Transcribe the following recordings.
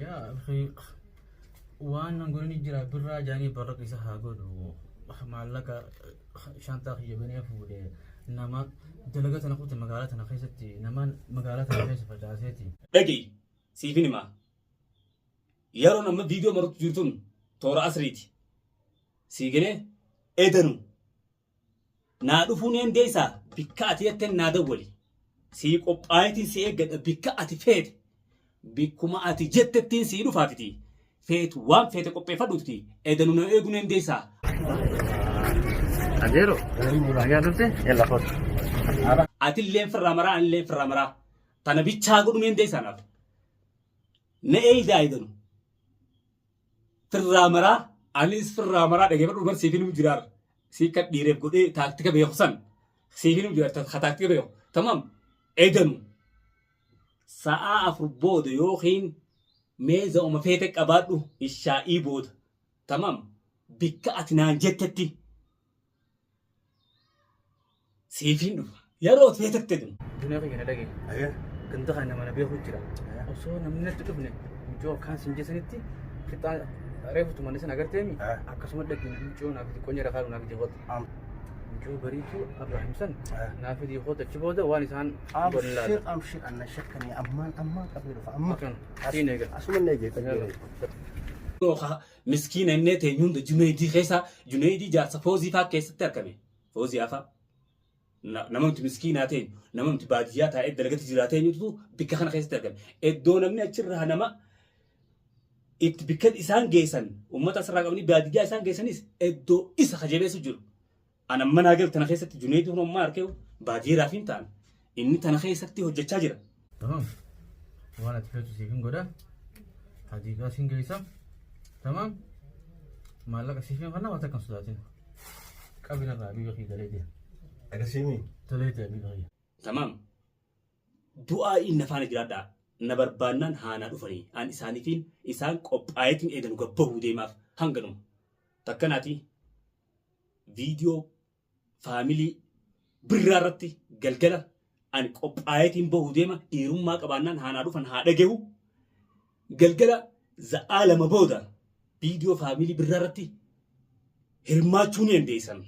Yaa akhi, waan nan godhani jira birraa jaanii barraqa isa haa godhu. Maallaqa shantaa kiyya banee fuudhe nama dalaga tana kute magaalaa tana keessatti nama magaalaa tana keessa facaaseeti. Dhaga'i siifin himaa. Yeroon amma viidiyoo marutti jirtun toora asriiti. Sii galee edanu Naa dhufuu ni dandeessaa? Bikka ati jetten naa dawwali. Sii qophaayetiin si eeggadha bikka ati feete. Bikkuma ati jettettiin sii dhufaatiti. Feetu waan feete qopheeffadhuutiti. Edanu na eeguu ni dandeessaa? Adeero, nagaa dhufte? Yalla kootu. Atilleen firraa maraa anilleen firraa maraa. Tana bichaa godhuu ni dandeessaa naaf? Na eeydaa edanu. Firraa maraa anis firraa maraa dhageeffadhu bar siif himu jiraar sii kan dhiireef godhee taaktika beeku san siif himu jiraar ka taaktika beeku tamam edanu sa'aa 4 booda yookiin meeza oma feete qabaadhu ishaa'ii booda tamam bikka ati naan jettetti Siifiin dhufa. Yeroo feetetti edunu. Duniyaa kiyya na dhagaye. Ganda kana nama na beeku jira. Osoo namni natti dhufne mucoo akkaan sin jeesanitti qixxaa reefu tumanne sana agarteemi akkasuma dhagine mucoo naaf xiqqoo nyaara kaalu naaf xiqqootu. Mucoo bariituu Abrahaam san naaf xiqqootu achi booda waan isaan godhan laala. Amshir amshir anna shakkani ammaan ammaan qabee dhufa amma. Akkan siin eega. Asuma na eegee qajeelee. Miskiina innee teenyu hunda Juneeydii keessa Juneeydii jaarsa Foozii faa keessatti argame. Foozii faa nama nuti miskiinaa teenyu nama nuti baadiyyaa taa'ee dalagatti jiraa teenyutu bikka kana keessatti argame. Iddoo namni achirraa nama itti bikka isaan geessan uummata asirraa qabanii baadiyyaa isaan geessanis iddoo isa kajabeessu jiru. An amma naa galu tana keessatti Juneeydii kun ammaa arkeewu baadiyyaa raafiin ta'an inni tana keessatti hojjechaa jira. Tamam. Waan ati feetu siif hin godha. Hadiiqaa siin geessa. Tamam. Maallaqa siif hin kanna waan takka hin sodaatin. Qabi narraa habiiba kiyya galee deema. Akkasiimi. Tolee ta'e habiiba kiyya. Tamam. Du'aa'iin na faana jiraadhaa. Na barbaannaan haa naa dhufanii. An isaaniifiin isaan qophaayetiin eedanu gabbahuu deemaaf hanganuma. Takkanaati viidiyoo faamilii birraa irratti galgala ani qophaayetiin bahu deema dhiirummaa qabaannaan haa naa dhufan haa dhagehu galgala za'aa 2 booda viidiyoo faamilii birraa irratti hirmaachuu ni dandeessan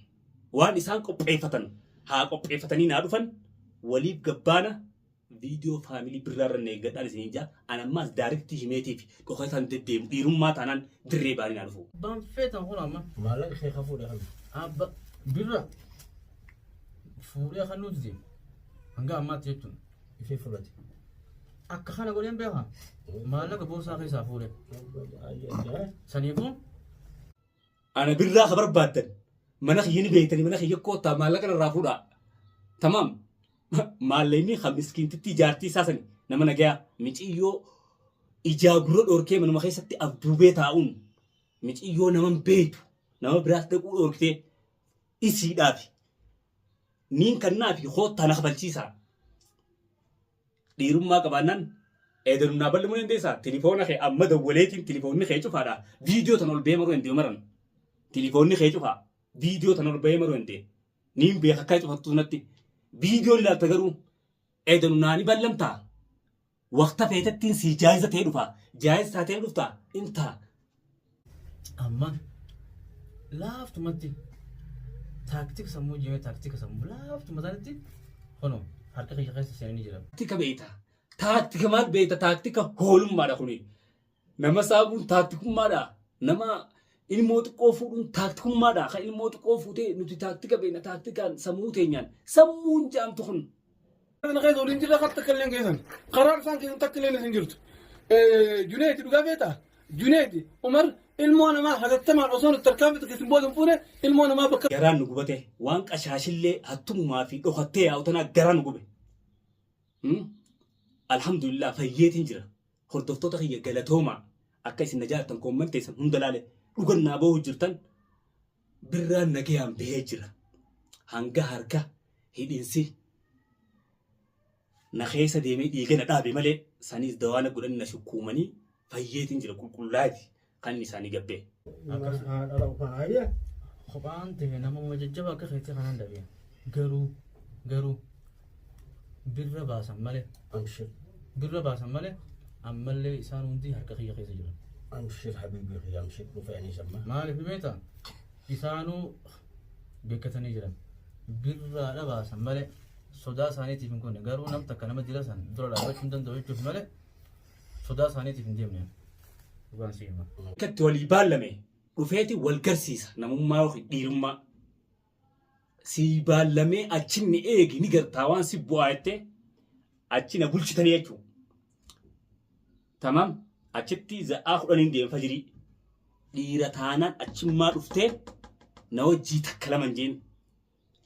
waan isaan qopheeffatan haa qopheeffatanii naa dhufan waliif gabbaana Viidiyoo faamilii birraa irra na eeggadhaan isiniin jaa an ammaas daariktii himeetiif dhokataan deddeemu dhiirummaa taanaan dirree baanii naa dhufu. Abbaan feetan kun amma. Maallaqa kee ka fuudhe kan. Abba birra fuudhee kan nuti deemu. Hanga ammaatti jechuun ifee fudhate. Akka kana godheen beekaa. Maallaqa boorsaa keessaa fuudhee. Saniifuu Ana birraa ka barbaaddan mana kiyya ni beektanii mana kiyya koottaa maallaqa narraa fuudhaa. Tamaam. Maallaqni kan miskiintittii jaartii isaa sani nama nagayaa miciyyoo ijaa gurra dhoorkee manuma keessatti abduubee taa'uun miciyyoo nama hin beektu nama biraas dhaquu dhoorkitee isiidhaafi niin kannaafi koottaa na kafalchiisaa. Dhiirummaa qabaannaan eedanu naa bal'imuu dandeessaa? Tilifoona kee amma dawwaleetiin tilifoonni kee cufaadha. Viidiyoo tan ol ba'ee maruu danda'e maran. Tilifoonni kee cufaa. Viidiyoo tan ol ba'ee maruu danda'e. Niin beeka akka cufattu natti. Viidiyoo ilaalta garuu eedanu naa ni bal'amtaa? Waqta feetettiin sii jaayiza ta'ee dhufa. Jaayiza taatee dhuftaa? Intaa. Amma laaftumatti taaktika sammuu jimee taaktika sammuu laaftuma isaanitti kunoo harka kiyya keessa seenanii jiran. Taaktika beekta. Taaktika maal beekta? Taaktika hoolummaadha kuni. Nama saamuun taaktikummaadha. Nama ilmoo xiqqoo fuudhuun taaktikummaadha. Kan ilmoo xiqqoo fuutee nuti taaktika beekna taaktikaan sammuu teenyaan. Sammuun jaamtu kun. Kana keessa waliin jirra kan takka illee keessan. Karaan isaan keessan takka illee hin jirtu. Juneeti dhugaa beektaa? Juneeti Umar ilmoo namaa hatattamaan osoo nuti tarkaanfii tokko isin booda hin fuune ilmoo namaa bakka. Garaan nu gubate waan qashaashillee hattummaa fi dhokattee yaa'u tanaa garaa nu gube. Alhamdulillah fayyeetiin jira. Hordoftoota kiyya galatoomaa akka isin na jaalattan koomman teessan hunda laale dhugan naa boohu jirtan birraan nagayaan bahee jira. Hanga harka hidhinsi na keessa deemee dhiiga na dhaabe malee saniis dawaa na godhanii na shukkuumanii fayyeetiin jira qulqullaa'eeti kan inni isaanii gabbee. Akkas. Kophaan ta'e nama jajjaba akka keetii kanaan dhabe. Garuu garuu birra baasan malee. Amshir. Birra baasan malee Ammallee isaan hundi harka kiyya keessa jiran. Amshir habiibii kiyya amshir dhufe anis amma. Maaliif beektaa? Isaanuu beekkatanii jiran. Birraadha baasan malee sodaa isaaniitiif hin kunne. Garuu nam takka nama dila san dura dhaabbachuu hin danda'u jechuuf malee sodaa isaaniitiif hin deemne. Dhugaan si hima. Akka itti walii baallame dhufeeti wal garsiisa namummaa yookiin dhiirummaa. Sii baallamee achinni eegi ni gartaa waan si bu'aa jettee achi na bulchitanii jechuudha. Tamam achitti za'aa kudhaniin deema fajirii. Dhiira taanaan achimmaa dhuftee na wajjii takka lama hin jeen.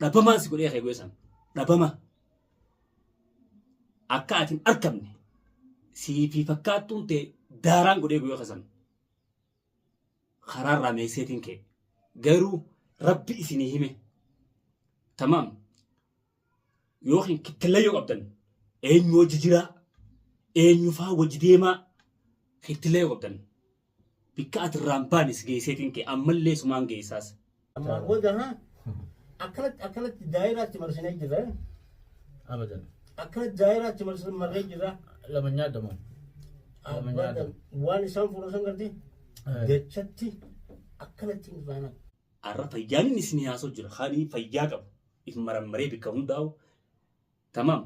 Dhabamaan si godhee kee gosan. Dhabama. Akka ati hin argamne siifii fakkaattuun ta'e daaraan godhee guyyaa kasan. Karaarraa meesseetiin kee. Garuu rabbi isinii hime. Tamaam. Yookiin kittillayyoo qabdan eenyu wajji jiraa eenyu faa wajji deemaa kittillayyoo qabdan. Bikka ati irraan baane si geesseetiin kee ammallee sumaan geessaas. Ammaan booda haa akkanatti akkanatti daayiraatti marsinee jirra. Abadan. Akkanatti daayiraatti marree jirra. Lama nyaadamu. Lama nyaadamu. Waan isaan fuudhan san gartee dachatti akkanatti hin faana. Arra fayyaan inni isin haasoo jira. Kanii fayyaa qabu. If marammaree bikka hundaa'u. Tamaam.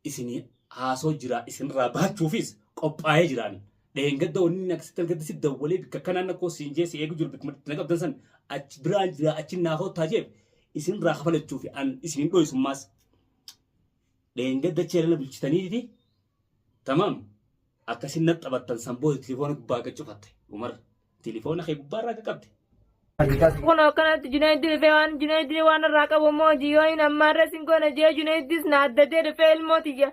Isin haasoo jira. Isinirraa baachuufis qophaa'ee jiraan. Dheengadda wanni inni akkasitti argatte si dawwalee bikka kanaan akkoo siin jee si eegu jiru bikka na qabdan san achi biraan jira achi naa koottaa jeef isinirraa kafalachuufi an isin hin dhoysummaas. Dheengadda cheelana bulchitaniiti. Tamaam. Akkasin na taphattan san booda tilifoona gubbaa gad cufatte. Umar tilifoona kee gubbaarraa qaqqabde. Kun akkanatti Junaydii dhufee waan Junaydii waan irraa qabu immoo jiyooyin ammaarra sin goona jee Junaydis na addatee dhufee ilmoo tiyya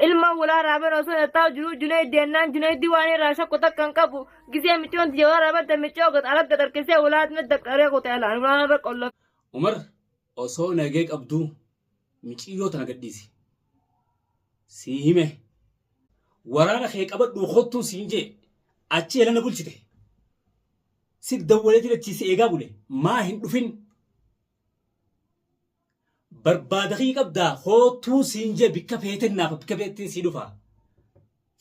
ilma ulaa raaban osoo na taa'u jiru Junaydii ennaan Junaydii waan irraa shakku takka hin qabu gisee micoon tiyya waan raabante micoo gad ala gad harkisee ulaa na daqqaree kutee alaan ulaan irra qolla. Umar osoo nagee qabduu miciyyoo tana gadhiisi. Sii hime. Waraana kee qabadhuu kottuun siin jee achi elana bulchite. Si dawwalee jirachi si eegaa bule maa hin dhufin. Barbaada kii qabdaa kottuu siin jee bikka feeten naaf bikka feettiin sii dhufa.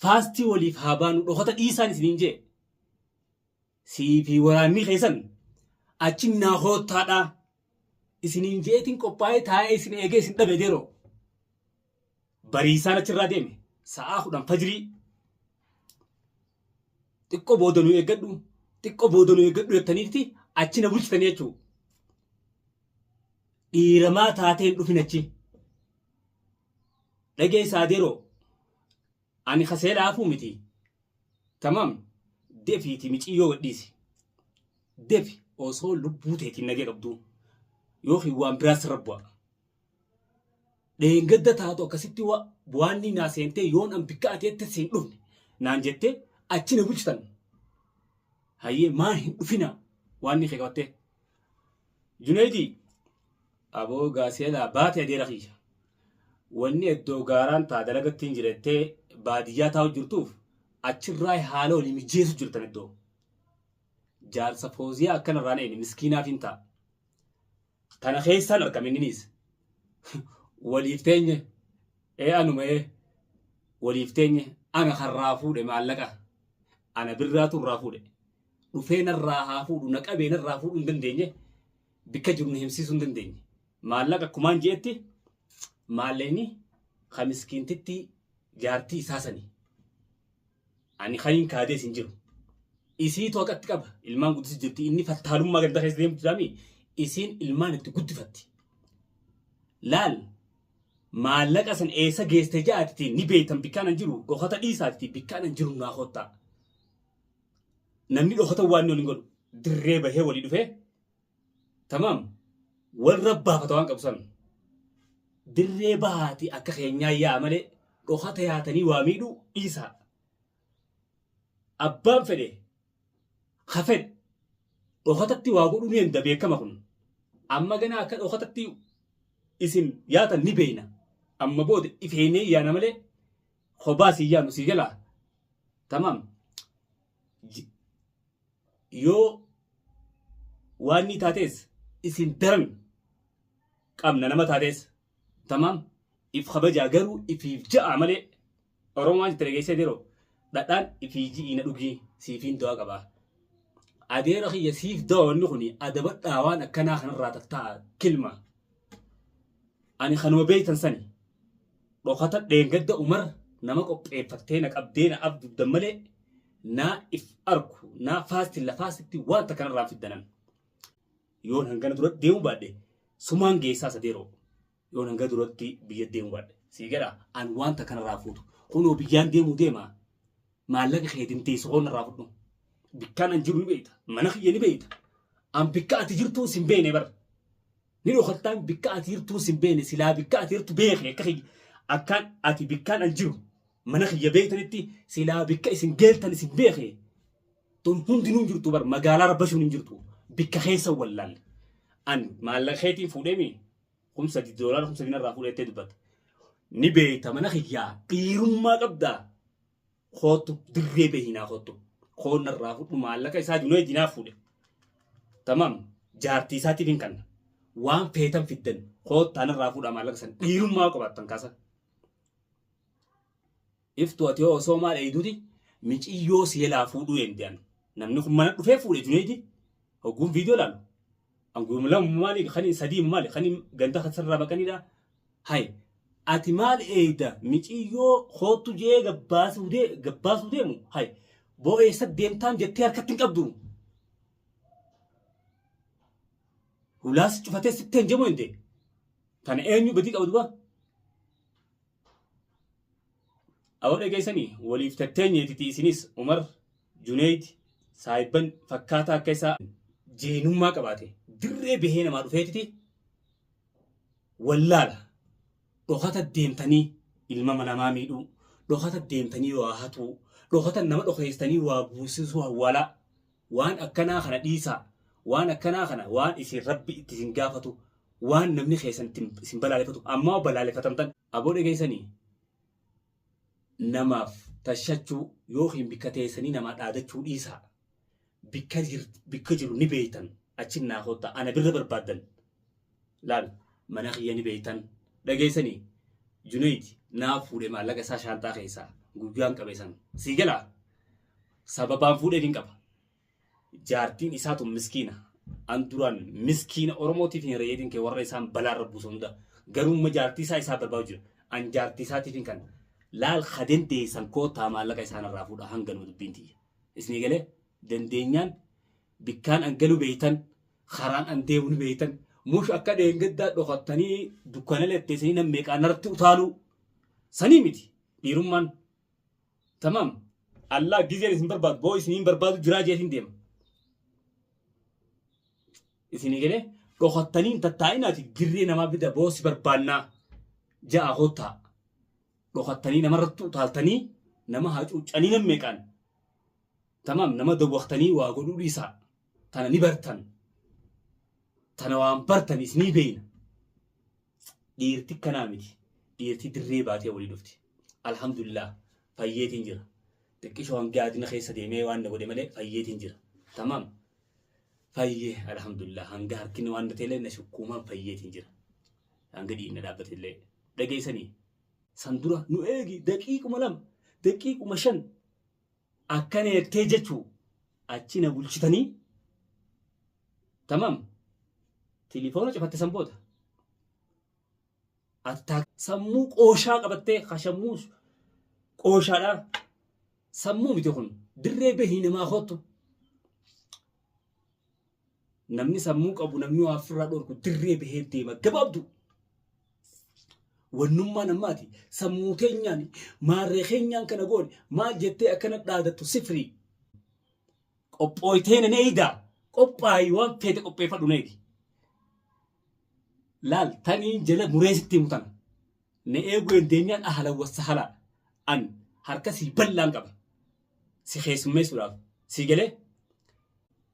Faastii waliif haa baanu dhokata dhiisaan isiniin jee. Sii fi waraanni keessan achi naa koottaadhaa. Isiniin jeetiin qophaa'ee taa'ee isin eegee isin dhabe deroo. Bariisaan achirraa deeme sa'aa 10 fajrii xiqqoo booda nu eeggadhu xiqqoo booda nu eeggadhu jettaniiti achi na bulchitanii jechuudha. Dhiiramaa taatee hin dhufin achi. Dhageessaa deroo ani kasee laafuu miti. Tamam defiiti miciyyoo gadhiisi. Defi osoo lubbuu teetiin nagee qabduu yookiin waan biraa sirra bu'a. Dheengadda taatu akkasitti waanni naa seentee yoon an bikka ati jette siin dhufne naan jettee achi na bulchitan. Hayyee maa hin dhufina waanni kee qabattee. Junaydii aboo gaaseelaa baate adeera kiyya. Wanni iddoo gaaraan taa dalagatti hin jirettee baadiyyaa taa'u jirtuuf achirraa haala walii mijeessu jirtan iddoo. Jaarsa fooziyaa akkanarraan eeni miskiinaaf hin ta'a. Tana keessaan argame inninis. Waliif teenye. Ee anuma ee. Waliif teenye. Ana karraa fuudhe maallaqa. Ana birraatu irraa fuudhe. Dhufee narraa haa fuudhu na qabee narraa fuudhuu hin dandeenye. Bikka jiru na himsiisuu hin dandeenye. Maallaqa akkumaan je'etti maallaqni ka miskiintitti jaartii isaa sani. Ani kaniin kaadees hin jiru. Isiitu haqatti qaba. Ilmaan guddisi jirti. Inni fattaalummaa ganda keessa deemtu jiraami. Isiin ilmaan itti guddifatti. Laal maallaqa san eessa geeste ja'aatiti ni beektan bikkaan an jiru dhokata dhiisaatiti bikkaan an jiru naa kottaa. Namni dhokata waan inni waliin godhu dirree bahee walii dhufee tamaam wal rabbaafata waan qabu san. Dirree bahaati akka keenyaa yaa malee dhokata yaatanii waa miidhuu dhiisaa. Abbaan fedhe ka fedhe dhokatatti waa godhuu ni danda'a beekama kun. Amma ganaa akka dhokatatti isin yaatan ni beekna. Amma booda ifeenee yaana malee kophaa si yaanu si galaa. Tamaam. Yoo waan ni taates isin daran qabna nama taates. Tamaam. If kabajaa garuu ifiif ja'a malee Oromoo waan jette dhageessee yeroo Dhadhaan ifii ji'ii na dhugii siifiin du'a qabaa. Adeera kiyya siif du'a wanni kuni adabadhaa waan akkanaa kanarraa tatta'a kilma. Ani kanuma beeytan sani. Dhokata dheengadda Umar nama qopheeffattee na qabdee na abduddan malee naa if arku naa faasti lafaasitti waan takka narraa fiddanan. Yoon hangana dura deemuu baadhe sumaan geessaa sadeeroo. Yoon hanga duratti biyya deemuu baadhe. Sii gara an waan takka narraa fuutu. Kunoo biyyaan deemuu deema. Maallaqa keetiin teessu koon narraa fudhu. Bikkaan an jiru ni beeyta. Mana kiyya ni beeyta. An bikka ati jirtuu sin beene bar. Ni dhokattaan bikka ati jirtuu sin beene silaa bikka ati jirtu beeke akka kiyya akkaan ati bikkaan an jiru mana kiyya beeytanitti silaa bikka isin geeltan isin beeke. Tun hundinuu hin jirtu bar magaalaa rabbashuun hin jirtu bikka keessa wallaalle. An maallaqa keetiin fuudheemi 3000 doolaara 3000 narraa fuudheettee dubbatta. Ni beeyta mana kiyyaa dhiirummaa qabdaa. Koottu dirree beehinaa koottu. Koon narraa fudhu maallaqa isaa junee dinaa fuudhe. Tamam jaartii isaatiif hin kanna. Waan feetan fiddan koottaa narraa fuudhaa maallaqa san dhiirummaa qabaattan kaasa. Iftu ati hoo osoo maal eeyduuti miciyyoo si jalaa fuudhuu eendi'an. Namni kun mana dhufee fuudhe Juneeydi. Hogguun viidiyoo laalu. Anguuma lama maali kan sadii maali kan ganda kasarraa baqanidha. Hay ati maal eeyda miciyyoo koottu jee gabbaasuu dee gabbaasuu deemu hay boo eessa deemtaan jettee harkatti hin qabdu. Hulaas cufatee sitti hin jemu hin Tana eenyu badii qaba duba? Awoo dhageessanii waliif tatteenyeetiti isinis Umar Juneyd saayibban fakkaataa akka isaa jeenummaa qabaate dirree bahee namaa dhufeetiti wallaala dhokata deemtanii ilma namaa miidhuu dhokata deemtanii waa hatuu dhokata nama dhokeessitanii waa buusisuu hawwaalaa waan akkanaa kana dhiisaa waan akkanaa kana waan isin rabbi itti isin gaafatu waan namni keessan itti isin balaaleffatu ammaa balaaleffatamtan aboo dhageessanii namaaf tashachuu yookiin bikka teessanii namaa dhaadachuu dhiisaa bikka bikka jiru ni beeytan achi naa kotta ana birra barbaaddan laal mana kiyya ni beeytan dhageessanii Junayd naaf fuudhe maallaqa isaa shaanxaa keessaa guyyaan qabe san sii galaa sababaan fuudheef hin qaba jaartiin isaa tun miskiina an duraan miskiina oromootiif hin reetiin kee warra isaan balaa irra buusu hunda garuu jaartii isaa isaa barbaadu jira an jaartii isaatiif hin kan laal kaden deessan koottaa maallaqa isaan irraa fuudha hanga nu dubbiin tiyya isinii galee dandeenyaan bikkaan an galu beeytan karaan an deemu ni beeytan mush akka dheengaddaa dhokattanii dukkana letteessanii nam meeqaan narratti utaaluu sanii miti dhiirummaan Tamaam. Allah gizeen isin barbaadu boo isiniin barbaadu jiraa jeetiin deema. Isinii galee dhokattanii hin tattaa'inaati dirree namaa bida boo si barbaannaa ja'a kottaa. Dhokattanii namarratti utaaltanii nama hacuuccanii nam meeqaan. Tamaam nama dawwaqtanii waa godhuu dhiisaa. Tana ni bartan. Tana waan bartan isinii beeyna. Dhiirti kanaa miti. Dhiirti dirree baatee walii dhufti. Alhamdulillah fayyeetiin jira. Xiqqishoo hanga yaadina keessa deemee waan na godhe malee fayyeetiin jira. Tamaam. Fayyee alhamdulillah hanga harkinni waan na ta'ellee na shukkuumaan fayyeetiin jira. Hanga dhiigni dhaabbate illee. Dhageessanii. San dura nu eegi daqiiquma 2 daqiiquma 5 akkana jettee jechuu achi na bulchitanii tamam tilifoona cufatte san booda attaa sammuu qooshaa qabattee kashammuu qooshaadha sammuu miti kun dirree bahii namaa kottu namni sammuu qabu namni waa ofirraa dhorku dirree bahee deema gabaabdu wannummaan ammaati sammuu teenyaan maarree keenyaan kana goone maal jettee akkana dhaadattu sifrii qophooytee nan eeydaa qophaayi waan feete qopheeffadhu na eegi laal taniin jala muree sitti himu tana na eeguu dandeenyaan ahlan wassahalaa an harka sii bal'aan qaba si keessummeessuudhaaf sii galee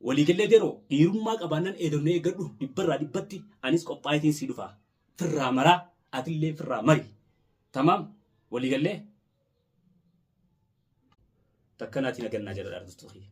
waliigallee deroo dhiirummaa qabaannaan eedonnee eeggadhu dhibbarraa dhibbatti anis qophaayitiin sii dhufaa firraa maraa atillee firraa mari tamaam waliigallee takkanaatiin agannaa jedha dhaartustu kiyya.